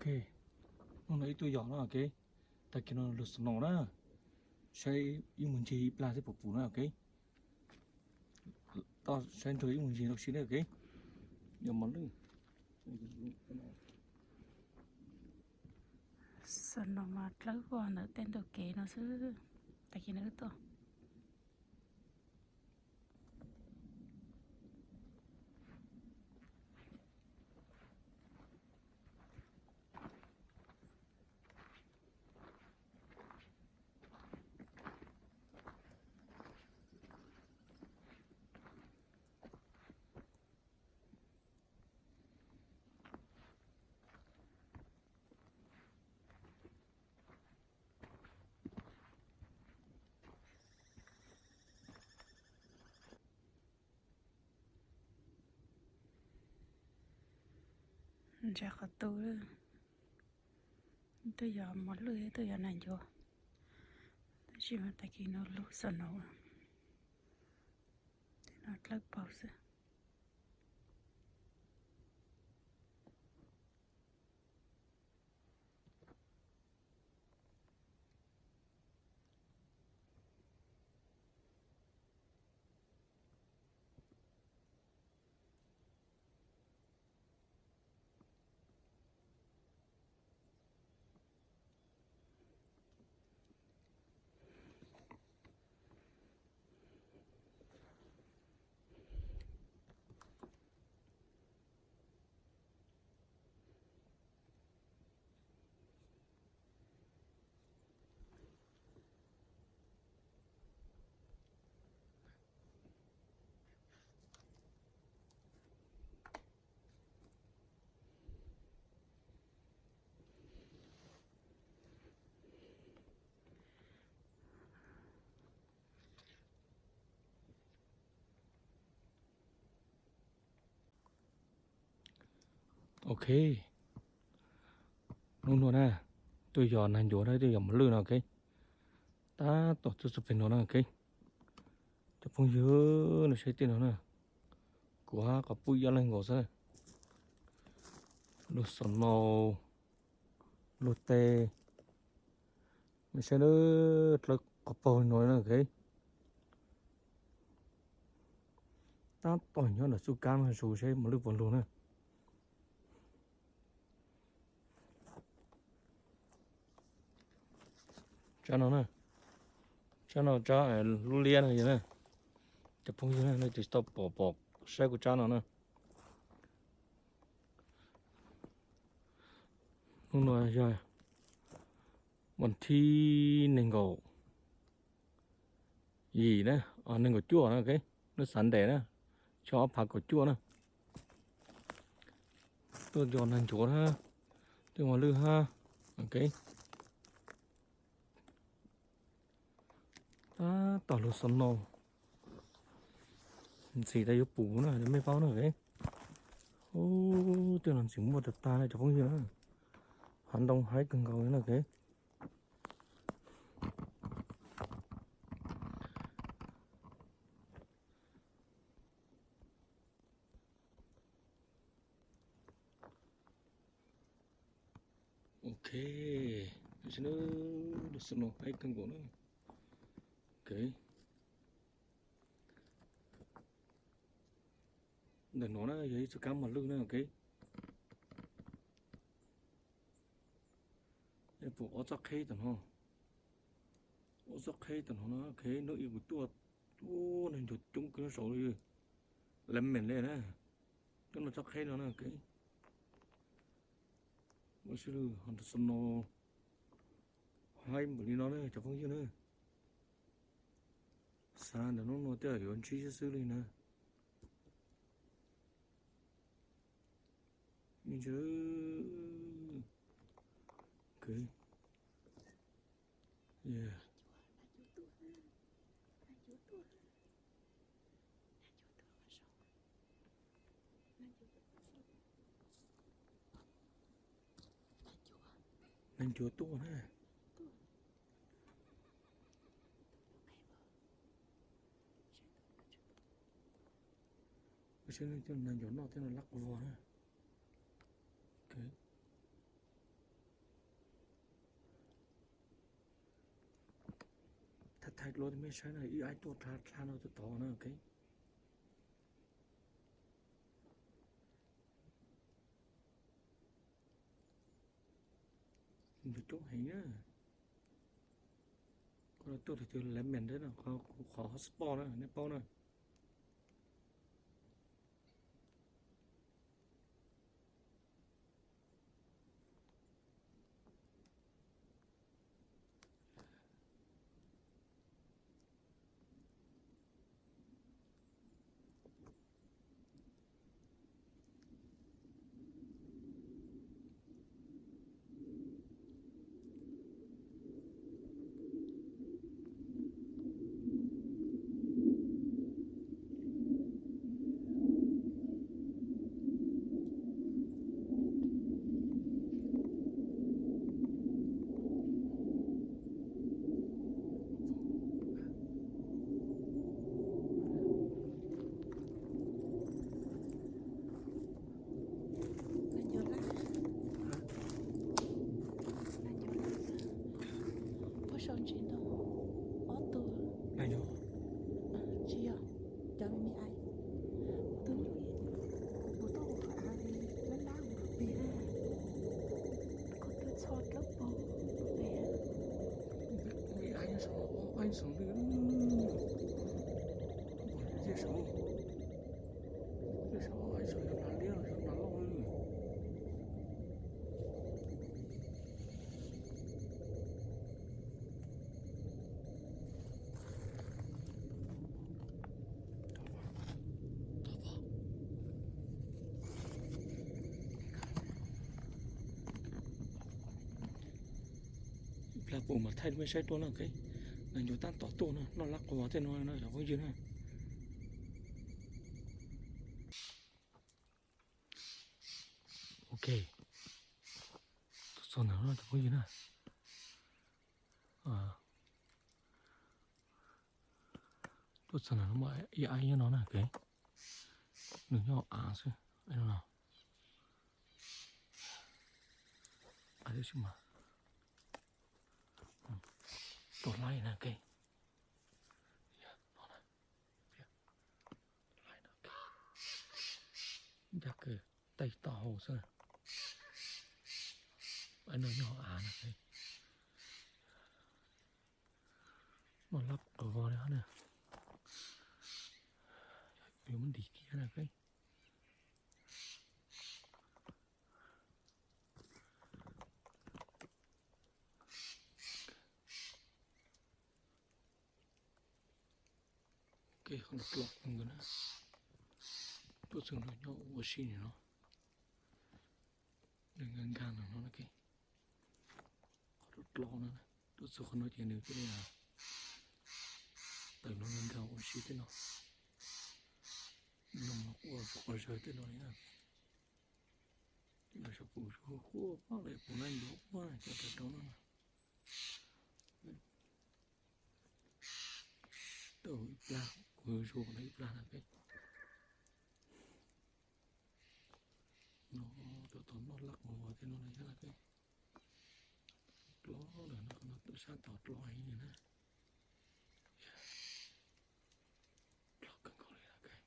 Hnub no ib tuaj yos na, ok. Tag kis no lug snow na. Saib ib mus ncig ib plag thiab puas pum na, ok. Toj saib nrug ib mus ncig rau sib na, ok. Yog mos lwj. Snow mas dlawb ua ntawm tej ntug kev no xwb. Tag kis no wb tuaj. Ntsia qhov tu, twb yog mos lwj twb yog nag ncuav, tab sis mas tag kis no lug snow, tej no dlawb paug xwb. Ok, hnub no na, tuaj yos nag ncuav na, tuaj yos mos lwj no, ok. Tab tom tuaj txog pem no na, ok. Cov phooj ywg, no saib tej no na, kuv hab qhov pub ib ob leeg nkaus xwb. Lug snow, lug tes, saib dlawb qhov paug no na, ok. Tab tom nyob ntawm txuj kab no zus saib mos lwj puas lug na. Tsab no na, tsab no tsab lub liab no yog na. Cov phooj ywg na, nej tsis tau pom pom saib kuv tsab no na. Hnub no yog vas thib nees nkaum yim na, nees nkaum cuaj na, ok, hnub Sunday na, xyoo ob phav kaum cuaj na. Tuaj yos nag ncuav na, tuaj mos lwj hab, ok. Tab tom lug snow, ntxim tas yuav pum na, mej paub na, ok. Ub, tej no ntxim muaj tag tag na cov phooj ywg na. Hav ntoo haib kawg nkaus na, ok. Ok, tam sim no lub snow haib kawg nkaus na. Ok, ntawm no na yog ib txoj kab mos lwj na, ok. Pum ob txoj qheb tom no, ob txoj qheb tom no na, ok, hnub ib kuv tuaj, ub, nag ncuav coob kawg saud li, lemon li na, coob no txoj qheb no na, ok. Ua si lug ho snow haib npaum li no na cov phooj ywg na. Xav ntawm hnub no tej yuav ntsib xwb xwb li na. Nag ncuav tuaj na. Saib nag ncuav noj tej no lab quas vog na. Aib dua mej saib na, ib aib tuaj dha dha no tod tod na, ok. Nws coob heev na. Koj tuaj tiag tiag lawv meem thiab no, qhov kuv qhov hotspot na, nej paub na. Puab sau ntsis ntau, ob tug. Tsis yog, cov me me ais. Twb, kuv puas tau ua qhov av li lab lab ua pem, koj twb txhoj dlawb paug pem. Ais saum, ais saum, ais saum yog nas liab los yog nas loj li. Ib plag pum mas thaij rau mej saib dua na, ok. Neeg ncuav tab tom tuaj na, noj lab quas tej no na cov phooj ywg na. Ok, tuaj txog ntawm no cov phooj ywg na. Tuaj txog ntawm no muaj ib aib nyob no na, ok. Nws nyob av xwb, aib no no. Aib xwb mas. Tuaj laib na, ok. Ncaj kawg, taij tau hau xwb. Aib no nyob av na, noj lab qws vog li na. Yuav muab ntim kiag na, ok. Ok, qhov no dlom kawg nkaus na. Tuaj txog nrad nyob ua si no. Nws nkag nkag no no, ok. Qhov dlom dlom no, tuaj txog qhov no ces nws thiaj li tawm no nkag nkag ua si tej no. No quaj quaj zawg tej no li na. Los sab pum zuag quaj pab lawm pum na, yuav quaj cov rau rau no. Tau ib plag, kuv zuag no ib plag na peb. No, rau tom noj lab qws tej no na, yog lawm peb. Dlom lawm no, no sab tom dlom heev li na. Dlom kawg nkaus li lawm peb.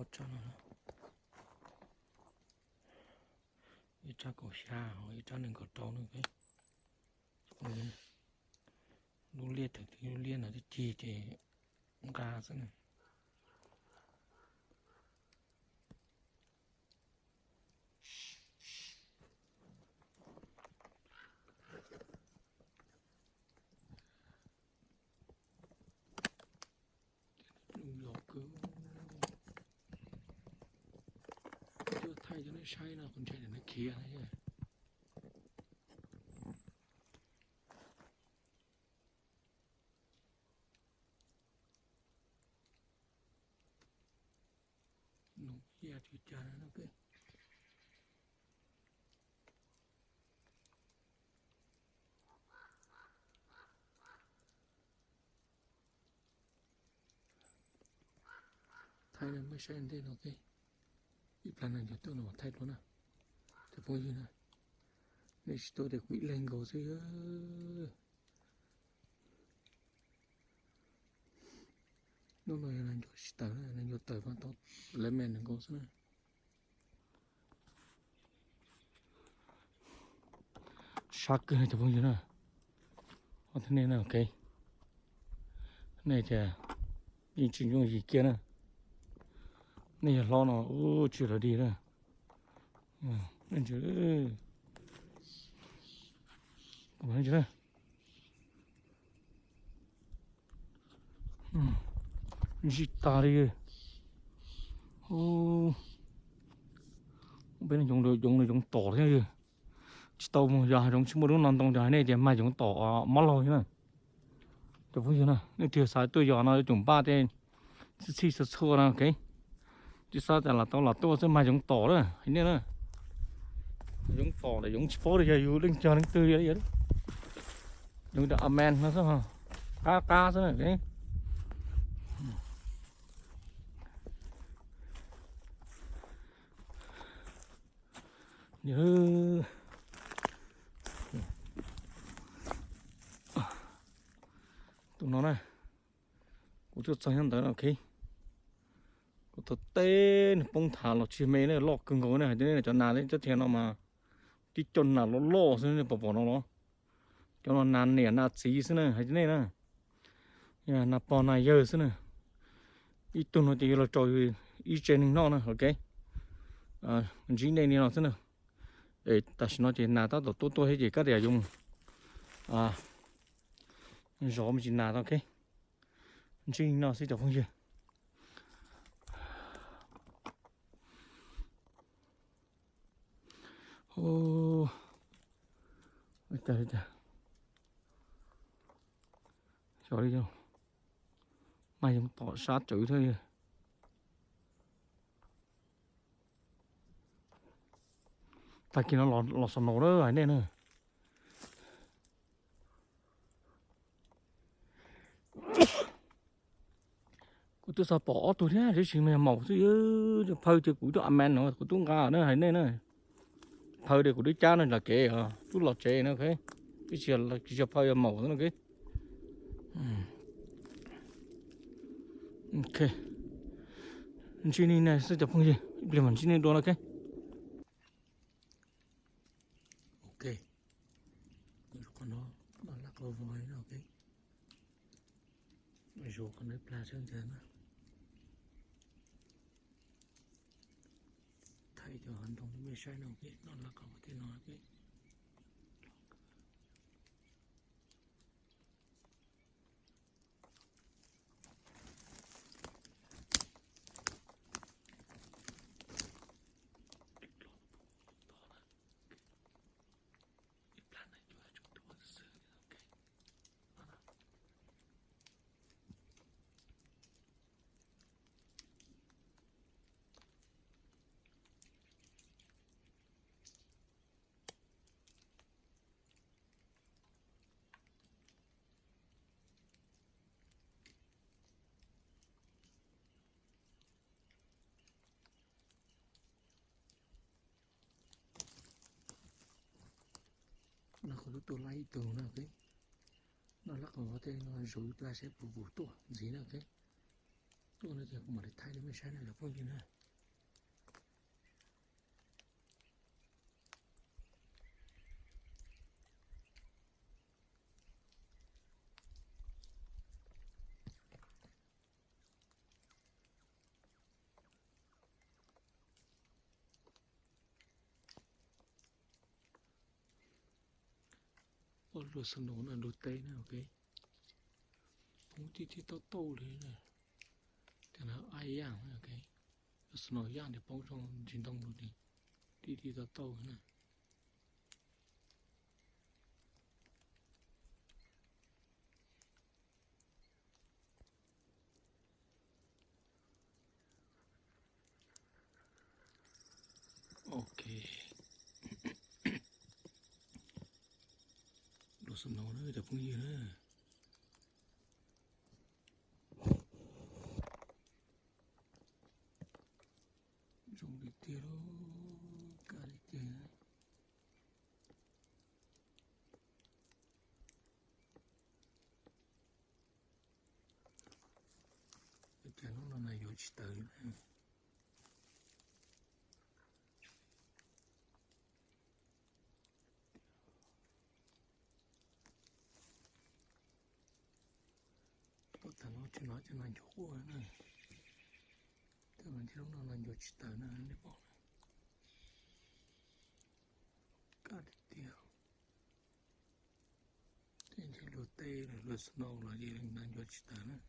Ob tsab no, ib tsab kaum xya, ib tsab nees nkaum rau na peb. Lub liaj thaum twg lub liaj no twb cig ces nqa xwb na. Loj kawg. Tuaj thaij cov nej saib no, kuv ntshai lawv khiav na. Nws yaj tsw cas no. Thaij rau nej saib ntej no peb. Ib plab nees ncuav tuaj no thaij dua na, cov phooj ywg na. Nej tsis tuaj tias kuv ib leeg nkaus xwb. Hnub no yog nees ncuav tsis tawm na, nees ncuav tawm mas tau lawv me nees nkaus xwb na. Sab kawg no cov phooj ywg na. Ob tug nej na, ok. Nej tias yeej tsis yooj yim kiag na. Nej yog hlob no ub tsis lawv dig na. Ntsib tag li. Peb yoov, yoov tom thiab. Tsis tau mus, yog hav zoov tsis muaj lub no ntoo ces nej tias mag yoov tom mob laug thiab na. Cov phooj ywg na, nej twg xav tuaj yos no yuav tsum npaj tej txhij txhij txhua txhua no, ok. Tsis xav tias lam tau lam tuaj xwb mag yoov tom na, hais nej na. Yoov tom lawm yoov tsis paub tias yog yus leej twg leej twg li. Yoov tias a men no xwb, qab qab xwb na. Tus no na, kuv tuaj txog nyob ntawd na, ok. Kuv thaum teb nws poob thav los tsis me na, loj kawg nkaus na, hais tias nej cov nas cov thiav no mas tib co nas loj loj xwb nej pom pom no los. Cov no nas niam nas txiv xwb na, hais tias nej na. Nas pog nas yawg xwb na. Ib tug no ces yuav los rau ib tse neeg noj na, ok. Ntsib nej li no xwb na. Es tam sim no ces nas tab tom tuaj tuaj thiab ces kab tias yuav mus zov me ntsis nas tau, ok. Ntsib li no xwb cov phooj ywg. Xyov li, mas yoov tom sab tsawv thiab. Tag kis no los xaus no lawm hais nej na. Kuv twb xav pom ob tug thiab, tiam sis mas yog maum xwb, phaw tias kuv twb a man no kuv twb nqa na hais nej na. Phaw tias kuv twb cab no los kev, twb los tsev no, tiam sis yog phaw yog maum xwb no. Ok, ntsib nej xwb cov phooj ywg, ib pliag mam ntsib nej dua no, ok. Ok, qhov no noj laj qhov vog no, ok. Zuav qhov no plag seb ntxav na. Thaij cov hav ntoo rau mej saib no, ok, noj laj qhov vog tej no, ok. No kuv twb tua laj ib tug na, ok. Noj laj qhov vog tej no zuav ib plag seb puas pum tuaj ntxiv na, ok. Tuaj no ces kuv mam li thaij rau mej saib na cov phooj ywg na. Ob lub snow no lub teb na, ok. Poob tib tib tauj tauj li na. Cov no ib yam, ok. Lub snow ib yam li poob rau ntsis ntoo li, tib tib tauj tauj na. Ok. Lub snow na cov phooj ywg na. Zoo li tiag Cas hnub no nas yuav tsis tawm na. Pom tag no tsis hnov cov nas ncuav quaj na. Tej no ces hnub no nas ncuav tsis tawm na, nej pom. Kaj tiag tiag. Tej ntshe luag teb luag snow los ces nas ncuav tsis tawm na.